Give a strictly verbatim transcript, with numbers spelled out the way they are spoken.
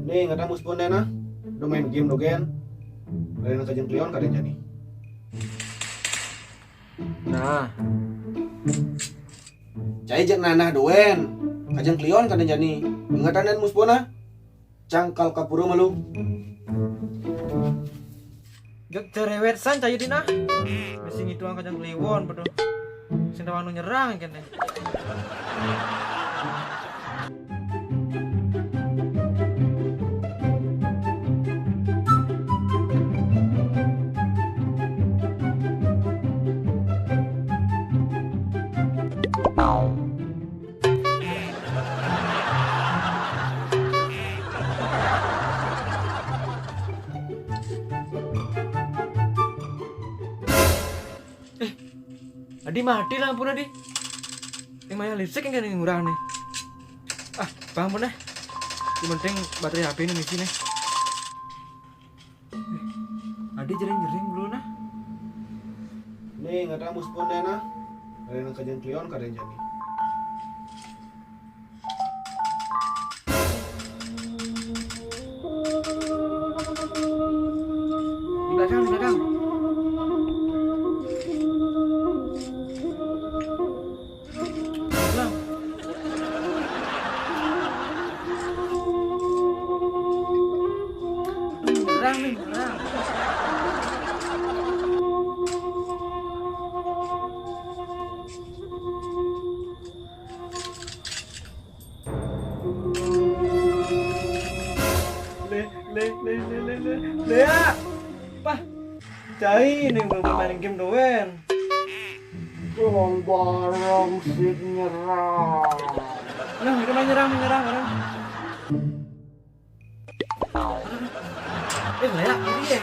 Nih, ngata muspun deh nah. Udah main game dogén. Dari nang kajengklion kada jani. Nah. Cai jak nanah dogén. Kajengklion kada jani. Ingatan dan muspun nah. Cangkal kapuru malu. Gak cerewet san cai dina. Mesti ngitungan kajengklion betul. Sing tawang nu nyerang kene. Eh, Adi mati lampu tadi. Yang mana listrik yang kena ngurang nih. Ah, paham pun deh. Yang penting baterai H P ini misi nih. Adi jering-jering dulu nah. Nih, ngata muspun deh nah. Dari nang kajengklion kada jani. Di belakang, di belakang. Belakang. Belakang nih, belakang. Le, le, le, le, le, le, Lea. Pah. Cai nih, belum main game dogén. Orang barang sih nyerang. Nah, itu main nyerang, main nyerang orang. Eh, Lea, ini ya.